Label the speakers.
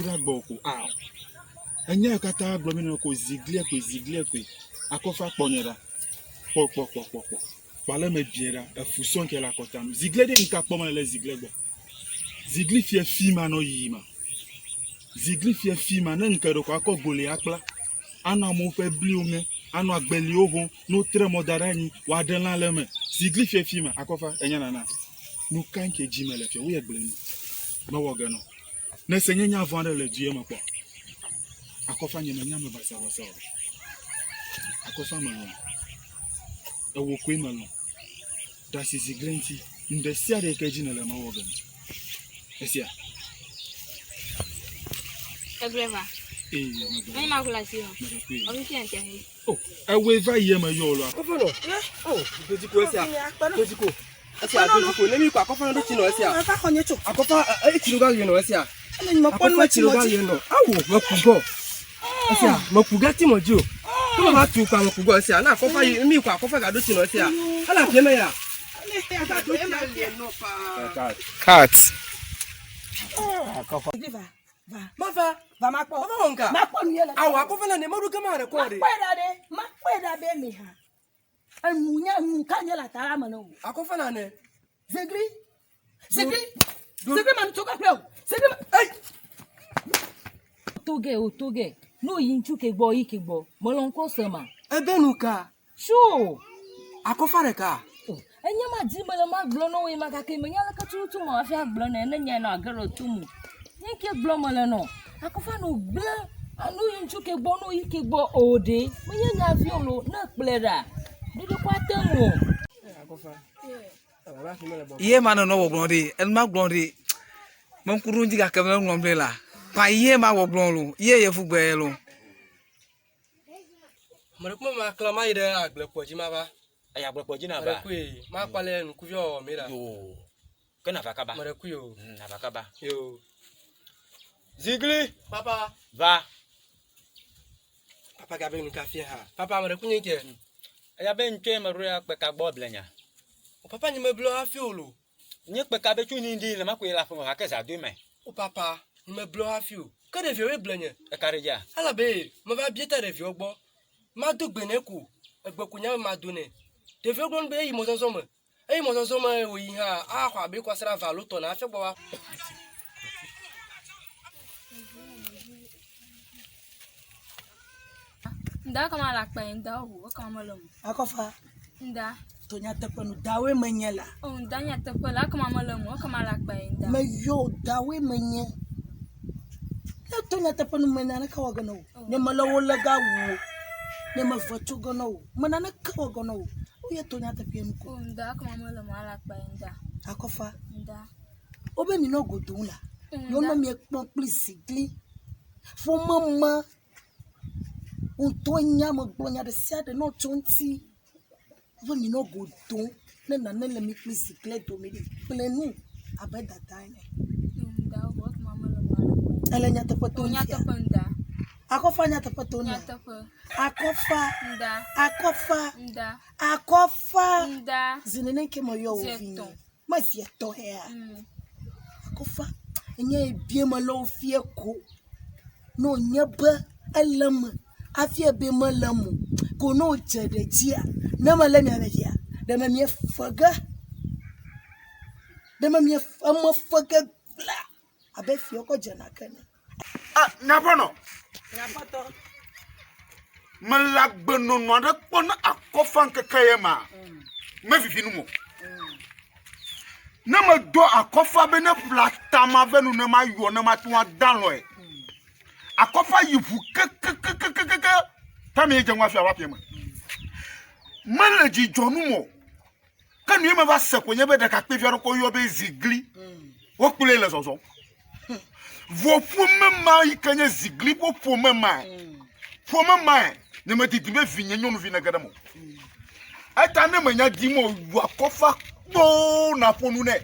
Speaker 1: Ɖe agbɔ ko ao. Enya yi katã gblɔ mi nɔ ko ziglia koe ziglia koe. Akɔfa kpɔ nye ɖa. Kpɔ kpɔ kpɔ kpɔ kpɔ. Kpɔ ale me bie ɖa. Efu sɔŋ ke le akɔta nu. Ziglia ɖe ŋka kpɔ mele le ziglia gbɔ. Zigli fia fi ma nɔ yiyi ma. Zigli fia fi ma ne ŋke ɖeko akɔ goli akpla. Anɔ amewo ƒe bliwo ŋe, anɔ agbeliwo hom, ne wotre mɔ da ɖe anyi, woaɖe lã le eme. Zigli fia fi ma. Akɔfa, enya nana. Nu ka ŋke dzi mele fia? Woye gblɔe nu. Mewɔ ge nɔ. Nèse nye nya vɔ̃ aɖe le du ye me kpɔ? Akɔfa nye menya ame basabasa o. Akɔfa melɔ̃. Ewò koe melɔ̃. Ɖe asi zi gli ŋuti. Nu ɖe sia ɖe yi ke dzi nèle mewɔ ge nɔ. Esia?
Speaker 2: Egblɔe va.
Speaker 1: Ee, megblɔe.
Speaker 2: Menye maku le asi o.
Speaker 1: Meɖe koe.
Speaker 2: Ɔfi fia ŋutia he.
Speaker 1: O, ewɔe va yi eme yɔ o la.
Speaker 3: Akɔfa nɔ. O, dodiko esia. Dodiko. Esia dodiko. Ne mi kɔ akɔfa nɔ ɖo tsi nɔ esia. Akɔfa etsi ɖo ga ɣi nɔ esia. Akɔfa etsi ɖo ga ɣi nɔ. Awo meku gɔ. Esia meku ga ti mɔ dzi o. Ke me va tu kɔ meku gɔ esia. Na akɔfa yi mi kɔ akɔfa ga ɖo tsi nɔ esia. Ele afie me ya.
Speaker 4: Cut.
Speaker 3: Akɔfa.
Speaker 5: Va.
Speaker 3: Mava.
Speaker 5: Va makpɔ.
Speaker 3: Mava wɔ nka.
Speaker 5: Makpɔ nu ye le.
Speaker 3: Awɔ akɔfa na ne maɖo ke ma ɖe kɔ ɖe.
Speaker 5: Makpɔe ɖa ɖe. Makpɔe ɖa be mi hã. Enu nye nu ka nye le ata la me ne o.
Speaker 3: Akɔfa na ne.
Speaker 5: Zigli. Zigli. Zigli ma nu tso kaƒe o. Zigli ma.
Speaker 3: Ei.
Speaker 6: Toge o toge. No yi ŋutsu ke gbɔ yi ke gbɔ. Melɔ ŋkɔ se ma.
Speaker 3: Ebe nu ka.
Speaker 6: Tso!
Speaker 3: Akɔfa ɖeka.
Speaker 6: O, enye ma di mele ma gblɔ nɔ woe ma gake menya leke tututu ma hafi agblɔ nɛ ne nyae nɔ age ɖe to mo. Nye ke gblɔ mele nɔ. Akɔfa nɔ gblẽ anu yi ŋutsu ke gbɔ no yi ke gbɔ o ɖe. Menye nya vi o lo ne kplɔe ɖa. Ɖeɖe ko ate ŋu o.
Speaker 4: Ye ma nɔnɔ gbɔgblɔ ɖi, enu ma gblɔ ɖi. Me ŋku ɖo ŋuti gake mele ŋlɔm ɖi la. Kpa ye ma gbɔgblɔ lo, ye yevu gbe lo.
Speaker 3: Ame ɖe kuma ma kla ma yi ɖe agblekpɔ dzi ma va.
Speaker 7: Eyi agblekpɔ dzi na
Speaker 3: va. Ame ɖe kui ma kpa le nukuvi wɔwɔ mi ɖa.
Speaker 7: Yoo. Ke na va kaba.
Speaker 3: Ame ɖe kui o.
Speaker 7: Mm, na va kaba.
Speaker 3: Yoo.
Speaker 7: Zigli.
Speaker 3: Papa.
Speaker 7: Va.
Speaker 3: Papa gabe nu ka fia ha. Papa ame ɖe ku nye ke.
Speaker 7: Eya be ŋutɔe me ɖo ya kpe ka gbɔ ble nya.
Speaker 3: O papa nye me ble hafi o lo.
Speaker 7: Nye kpe ka be tso nindi le ma koe le aƒeme gake za doe me.
Speaker 3: O papa, nye me ble hafi o. Ke ɖeviawoe ble nye.
Speaker 7: Eka ɖe dzia?
Speaker 3: Elabe meva bia ta ɖeviawo gbɔ. Mado gbe nɛ ko. Egbe ko nya be mado nɛ. Ɖeviawo gblɔ be eyi mɔzɔzɔ me. Eyi mɔzɔzɔ me wòyi hã axɔ abe kwasiɖa eve alo tɔ̃ hafi agbɔ va.
Speaker 2: Ŋda kama le akpa yi ŋda o, ekama mele mo.
Speaker 5: Akɔfa.
Speaker 2: Ŋda.
Speaker 5: To nyateƒe nu dawoe menye la.
Speaker 2: O ŋda nyateƒe la ekama mele mo, ekama le akpa yi ŋda.
Speaker 5: Meyɔ dawoe menye. Ne to nyateƒe nu me naneke wɔ ge na wò. Ne mele wo le ga wu o. Ne meve tso ge na wò. Me naneke wɔ ge na wò. Woye to nyateƒe nu ko.
Speaker 2: O ŋda ekama mele mo ale akpa yi ŋda.
Speaker 5: Akɔfa.
Speaker 2: Ŋda.
Speaker 5: Wobe mi nɔ go dom la. Yonɔ mi kpɔ kpli zigli. Ƒome ma ŋutɔ nya megblɔ nya ɖe sia ɖe ne wotso ŋuti be minɔ go dom ne nane le mi kple zikple dome ɖi kple nu abe dada ene. Ele nyateƒe tom fia. Akɔfa nyateƒe tom fia. Akɔfa. Akɔfa. Akɔfa. Zi nene ke meyɔ wò vinye. Mezi etɔ̃ hea? Akɔfa, enye ebia mele wo fie ko. Ne wònye be ele eme hafi ebe mele eme o ko ne wòdze ɖe dzia, ne mele mia me fia, ɖe me miefe ge. Ɖe me miefe eme fe ge gblaa abe fiɔ kɔ dzena ke ene.
Speaker 8: Ah, nyaƒenɔ.
Speaker 5: Nyaƒetɔ.
Speaker 8: Mele agbenɔnɔ aɖe kpɔ na akɔfa ŋkeke ye ma. Mevivi nu mo. Ne medɔ akɔfa be ne ƒle atama ve nu ne mayɔ ne mate ŋu ada lɔe. Akɔfa yi ʋu kekekekekeke tami ye dze ŋu hafi ava aƒea me. Mele dzidzɔ nu mo. Ke nu ye meva se ko nye be ɖekakpuivi aɖe ko yɔ be zigli. Wokplɔe le zɔzɔm. Vɔ ƒome ma yi ke nye zigli ƒe ƒome ma, ƒome ma nye medidi be vinye nyɔnuvi nege ɖe me o. Eta ne menya dim o, yɔ akɔfa kpoo naƒo nu nɛ.